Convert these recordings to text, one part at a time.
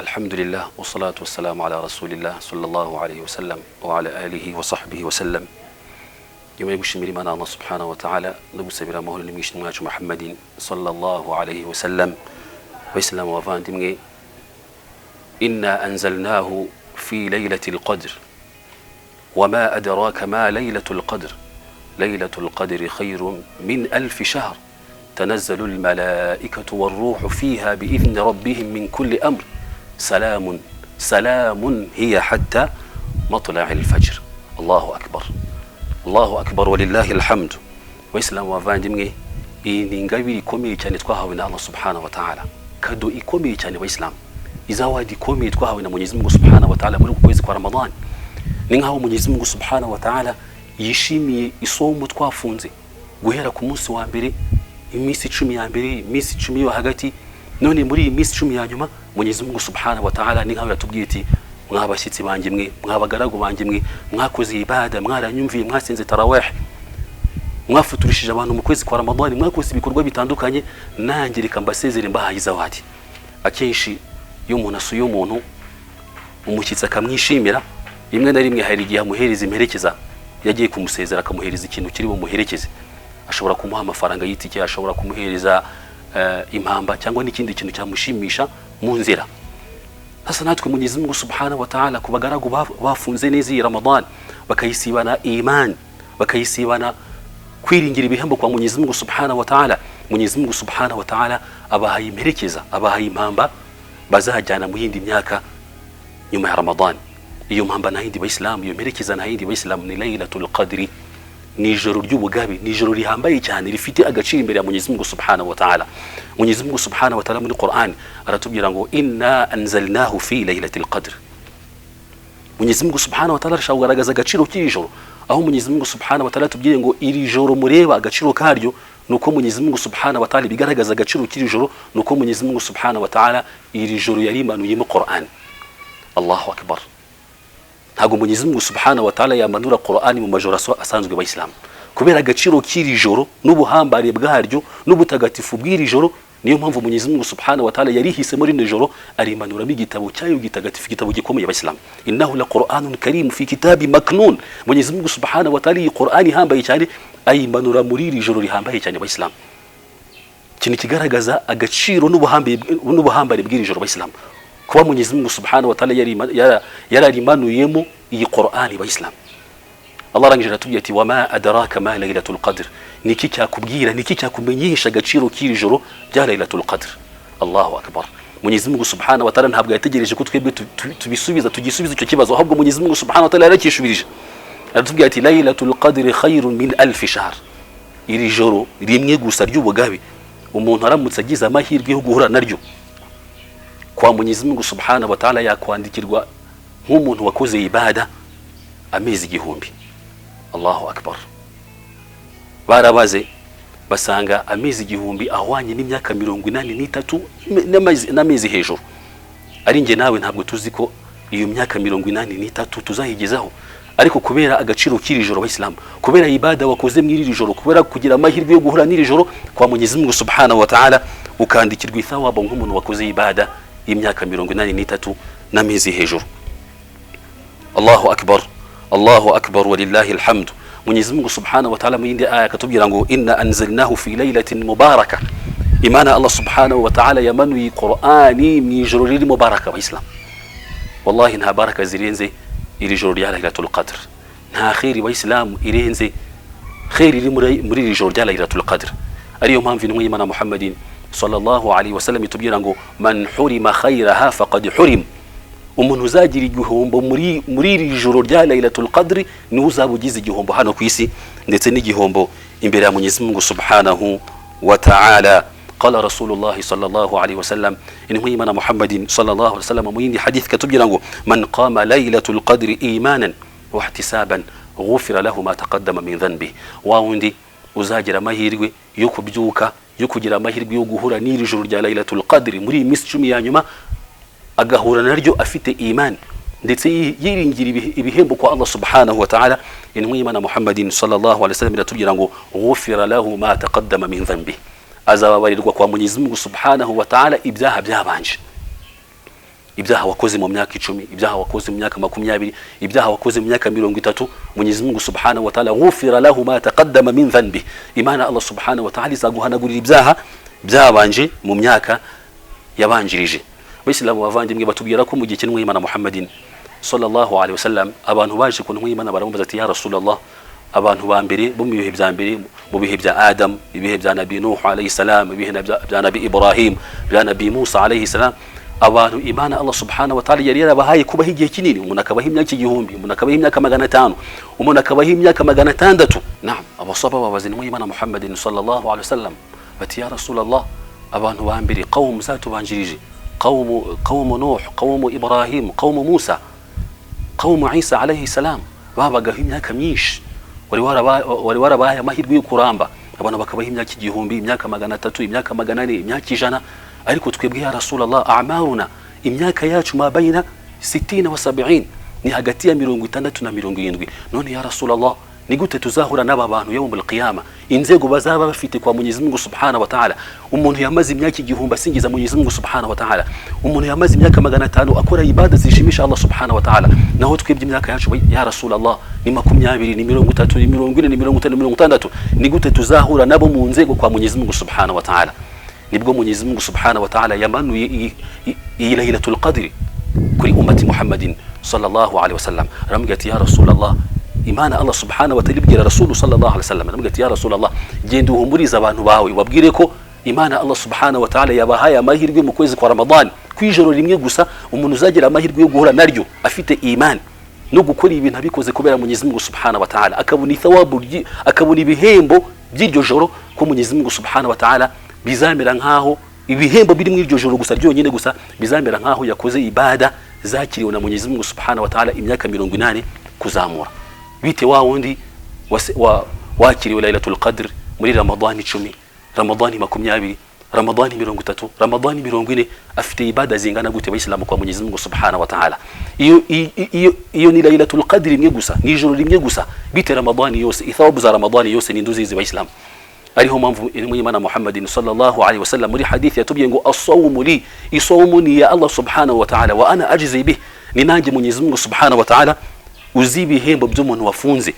Alhamdulillah wassalatu wassalamu ala rasulillah sallallahu alayhi wasallam wa ala alihi wa sahbihi wasallam. Nyuma yo gushimira Imana Allah subhanahu wa ta'ala no gusabira amahoro n'imigisha mwacu Muhammadin sallallahu alayhi wasallam, Abayisilamu bavandimwe, inna anzalnahu fi laylatil qadr wama adraka ma laylatul qadr laylatul qadri khayrun min alfi shahr تنزل الملائكة والروح فيها بإذن ربهم من كل أمر سلام سلام هي حتى مطلع الفجر. الله أكبر الله أكبر ولله الحمد. Waislamu bavandimwe, iyi ni ingabire ikomeye cyane twahawe na Allah subhanahu wa ta'ala, kado ikomeye cyane Waislamu, izawadi ikomeye twahawe na Mwenyezi Mungu subhanahu wa ta'ala muri uku kwezi kwa Ramadhan. Ni nkaho Mwenyezi Mungu subhanahu wa ta'ala yishimiye isomo twafunze guhera ku munsi wa mbere, iminsi 10 ya mbere, iminsi 10 yo hagati, none muri iyi minsi 10 ya nyuma Mwenyezi Mungu subhanahu wa ta'ala ni nkaho yatubwiye ati mwabashyitsi banjye mwe, mwabagaragu banjye mwe, mwakoze ibada, mwaranyumviye, mwasenze tarawih, mwafuturishije abantu mu kwezi kwa Ramadhani, mwakoze ibikorwa bitandukanye, nanjye reka mbasezere mbahaye izawadi. Akenshi iyo umuntu asuye umuntu, umushyitsi akamwishimira, rimwe na rimwe hari igihe amuhereza imperekeza, yagiye kumusezera akamuhereza ikintu kiri bumuherekeze. Ashobora kumuha amafaranga y'itike, ashobora kumuhereza impamba cyangwa n'ikindi kintu cyamushimisha mu nzira. Sasa natwe Mwenyezi Mungu subhanahu wa ta'ala ku bagaragu bafunze neza iyi Ramadhan, bakayisibana iman, bakayisibana kwiringira ibihembo kwa Mwenyezi Mungu subhanahu wa ta'ala, Mwenyezi Mungu subhanahu wa ta'ala abahaye imperekeza, abahaye impamba bazajyana mu yindi myaka nyuma ya Ramadhan. Iyo mpamba nta yindi Bayisilamu, iyo mperekeza nta yindi Bayisilamu, ni Laylatul Qadri, ni ijoro ry'ubugabe, ni ijoro rihambaye cyane rifite agaciro imbere ya Mwenyezi Mungu subhanahu wa ta'ala. Mwenyezi Mungu subhanahu wa ta'ala muri Qur'an aratubwira ngo inna anzalnahu fi laylatil qadr. Mwenyezi Mungu subhanahu wa ta'ala arashaka kugaragaza agaciro k'iri joro, aho Mwenyezi Mungu subhanahu wa ta'ala atubwiye ngo iri joro mureba agaciro karyo, nuko Mwenyezi Mungu subhanahu wa ta'ala bigaragaza agaciro k'iri joro, nuko Mwenyezi Mungu subhanahu wa ta'ala iri joro yarimanuyemo Qur'an. Allahu akbar. Ntabwo Mwenyezi Mungu subhanahu wa ta'ala yamanura Qur'ani mu majoro asanzwe Abayisilamu, kubera agaciro k'iri joro n'ubuhambare bwaryo n'ubutagatifu bw'iri joro. Niyo mpamvu Mwenyezi Mungu subhanahu wa ta'ala yarihise muri iri joro arimanuramo igitabo cyayo gitagatifu, igitabo gikomeye Abayisilamu. Innahu la Qur'anun karim fi kitabi maknun. Mwenyezi Mungu subhanahu wa ta'ala iyi Qur'ani ihambaye cyane ayimanura muri iri joro rihambaye cyane Abayisilamu, ikintu kigaragaza agaciro n'ubuhambare bw'iri joro Abayisilamu, kuba Mwenyezi Mungu subhanahu wa ta'ala yararimanuyemo iyi Qur'ani Abayisilamu. Allah arangije aratubwira ati wama adraka ma laylatul qadr, niki cyakubwira, niki cyakumenyesha agaciro k'iri joro rya Laylatul Qadr. Allahu akbar. Mwenyezi Mungu subhanahu wa ta'ala ntabwo yategereje ko twebwe tubisubiza, tugisubiza icyo kibazo, ahubwo Mwenyezi Mungu subhanahu wa ta'ala yarakishubirije, aratubwira ati Laylatul Qadr khayrun min alfi shahr. Iri joro rimwe gusa ry'ubugabe, umuntu aramutse agize amahirwe yo guhura naryo kwa Mwenyezi Mungu subhanahu wa ta'ala, yakwandikirwa nk'umuntu wakoze ibada amezi 1000. Allahu akbar. Barabaze basanga amezi 1000 ahwanye n'imyaka 83 n'amezi hejuru. Ari nge nawe ntabwo tuzi ko iyo myaka 83 tuzayigezaho, ariko kubera agaciro k'iri joro Abayisilamu, kubera ibada wakoze muri iri joro, kubera kugira amahirwe yo guhura n'iri joro kwa Mwenyezi Mungu subhanahu wa ta'ala, ukandikirwa ithawabo nk'umuntu wakoze ibada y'imyaka 83 n'amezi hejuru. Allahu akbar, Allahu akbar walillahi alhamdu. Mwenyezi Mungu subhanahu wa ta'ala mu yindi aya akatubwira ngo inna anzalnahu fi laylatin mubaraka. Imana Allah subhanahu wa ta'ala yamanuye Qur'ani mu ijoro riri mubaraka Abayisilamu. Wallahi nta baraka zirenze iri joro rya Laylatul Qadr, nta khairi Abayisilamu irenze khairi iri muri iri joro rya Laylatul Qadr. Ariyo mpamvu intumwa y'Imana Muhammadin sallallahu alaihi wasallam itubwira ngo man hurima khayraha faqad hurim. Umuntu uzagira igihombo muri iri joro rya Laylatul Qadr niwe uzaba ugize igihombo hano ku isi, ndetse n'igihombo imbere ya Mwenyezi Mungu subhanahu wa ta'ala. Qala Rasulullah sallallahu alaihi wasallam, intumwa y'Imana Muhammadin sallallahu alaihi wasallam mu yindi hadith katubwira ngo man qama Laylatul Qadri imanan wa ihtisaban ghufira lahu ma taqaddama min dhanbi. Wa wundi uzagira amahirwe yo kubyuka, yo kugira amahirwe yo guhura n'iri joro rya Laylatul Qadri muri iyi minsi 10 ya nyuma, agahura naryo afite iman ndetse yiringira ibihembo kwa Allah subhanahu wa ta'ala. Intumwa y'Imana Muhammadin sallallahu alaihi wasallam iratubwira ngo ghufira lahu ma taqaddama min dhanbi, azababarirwa kwa Mwenyezi Mungu subhanahu wa ta'ala ibyaha byabanje. Ibyaha wakoze mu myaka 10, ibyaha wakoze mu myaka 20, ibyaha wakoze mu myaka 30, Mwenyezi Mungu Subhanahu wa Ta'ala ghufira lahu ma taqaddama min dhanbi, Imana Allah Subhanahu wa Ta'ala izaguhanagurira ibyaha byabanje mu myaka yabanjirije. Abayisilamu bavandimwe, batubwira ko mu gihe cy'intumwa y'Imana Muhammadin sallallahu alaihi wasallam, abantu baje ku ntumwa y'Imana baramubaza ati: "Ya Rasulallah, abantu ba mbere bo mu bihe bya mbere, mu bihe bya Adam, ibihe bya Nabi Nuh alayhi salam, ibihe bya Nabi Ibrahim, bya Nabi Musa alayhi salam, abantu Imana Allah Subhanahu wa Ta'ala yari yarabahaye kubaho igihe kinini, umuntu akabaho imyaka 1000, umuntu akabaho imyaka 500, umuntu akabaho imyaka 600." Naam, abasaba babaza intumwa y'Imana Muhammadin sallallahu alaihi wasallam bati: "Ya Rasulallah, abantu ba mbere, qawm zatubanjirije, qawmu Nuh, qawmu Ibrahim, qawmu Musa, qawmu Isa alayhi salam, babagaho imyaka myinshi, wari warabahaye amahirwe yo kuramba, abantu bakabaho imyaka 1000, imyaka 300, imyaka 400, imyaka 100. Ariko twebwe, ya Rasulallah, a'maruna, imyaka yacu, ma baina 60 wa 70, ni hagati ya 60 na 70. None ya Rasulallah, ni gute tuzahura n'aba bantu yawmul qiyama, inzego bazaba bafite kwa Mwenyezi Mungu Subhanahu wa Ta'ala? Umuntu yamaze imyaka 1000 asingiza Mwenyezi Mungu Subhanahu wa Ta'ala, umuntu yamaze imyaka 500 akora ibada zishimisha Allah Subhanahu wa Ta'ala, naho twebwe imyaka yacu, ya Rasulallah, ni 20, ni 30, ni 40, ni 50, ni 60. Ni gute tuzahura nabo mu nzego kwa Mwenyezi Mungu Subhanahu wa Ta'ala?" Nibwo Mwenyezi Mungu Subhanahu wa Ta'ala yamanuye iyi Lailatul Qadr kuri ummati Muhammadin sallallahu alaihi wasallam. Aramubwira ati: "Ya Rasulallah," Imana Allah Subhanahu wa Ta'ala ibwira Rasulu sallallahu alaihi wasallam, aramubwira ati: "Ya Rasulallah, genda uhumurize abantu bawe, wabwire ko Imana Allah Subhanahu wa Ta'ala yabahaye amahirwe mu kwezi kwa Ramadhan, ku ijoro rimwe gusa umuntu uzagira amahirwe yo guhura naryo afite imani no gukora ibintu abikoze kubera Mwenyezi Mungu Subhanahu wa Ta'ala, akabona ithawabu, akabona ibihembo by'iryo joro, ko Mwenyezi Mungu Subhanahu wa Ta'ala bizamera nkaho ibihembo biri muri iryo joro gusa ryonyine gusa bizamera nkaho yakoze ibada zakiriwe na Mwenyezi Mungu Subhanahu wa Ta'ala imyaka 80 kuzamura. Bite wa wundi wakiriwe Lailatul Qadr muri Ramadhani 10, Ramadhani 20, Ramadhani 30, Ramadhani 40, afite ibada zingana gute, Abayisilamu, kwa Mwenyezi Mungu Subhanahu wa Ta'ala? Iyo ni Lailatul Qadr imwe gusa, ni ijoro rimwe gusa. Bite Ramadhani yose, ithawabu za Ramadhani yose ni nduzizi, Abayisilamu? Ariho mpamvu intumwa y'Imana Muhammadin sallallahu alaihi wasallam muri hadith yatubwiye ngo: "As-sawmu li," isawmu ni ya Allah Subhanahu wa Ta'ala, "wa ana ajzi bih," ni nanjye Mwenyezi Mungu Subhanahu wa Ta'ala uzi ibihembo by'umuntu wafunze.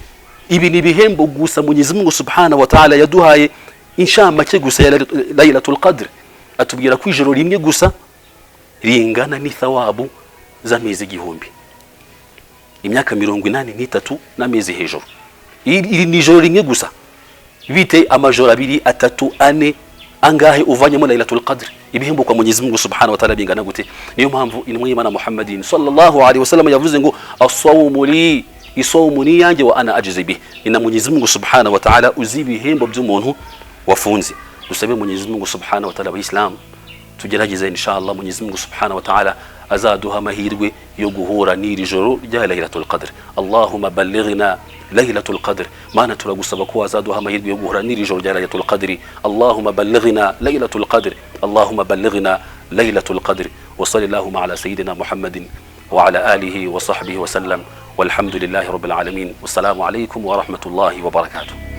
Ibi ni ibihembo gusa Mwenyezi Mungu Subhanahu wa Ta'ala yaduhaye, inshamake gusa ya Lailatul Qadr. Atubwira ko ijoro rimwe gusa ringana n'ithawabu z'amezi 1000, imyaka 83 n'amezi hejuru. Iri ni ijoro rimwe gusa. Bite amajoro abiri, atatu, ane, angahe uvanyemo Lailatul Qadr? Ibihembo kwa Mwenyezi Mungu Subhanahu wa Ta'ala bingana gute? Niyo mpamvu intumwa y'Imana Muhammadin sallallahu alaihi wasallam yavuze ngo: "As-sawmu li," isawmu ni yanjye, "wa ana ajzi bih," ni na Mwenyezi Mungu Subhanahu wa Ta'ala uzi ibihembo by'umuntu wafunze. Dusabe Mwenyezi Mungu Subhanahu wa Ta'ala, Abayisilamu, tugerageze inshallah Mwenyezi Mungu Subhanahu wa Ta'ala azaduha amahirwe yo guhura n'iri joro rya Lailatul Qadr. Allahumma ballighna Lailatul Qadr. Mana, turagusaba ko wazaduha amahirwe yo guhura n'iri joro rya Lailatul Qadr. Allahumma ballighna Lailatul Qadr, Allahumma ballighna Lailatul Qadr. Wa sallallahu ala sayyidina Muhammadin wa ala alihi wa sahbihi wa sallam, walhamdulillahi rabbil alamin, wassalamu alaykum wa rahmatullahi wa barakatuh.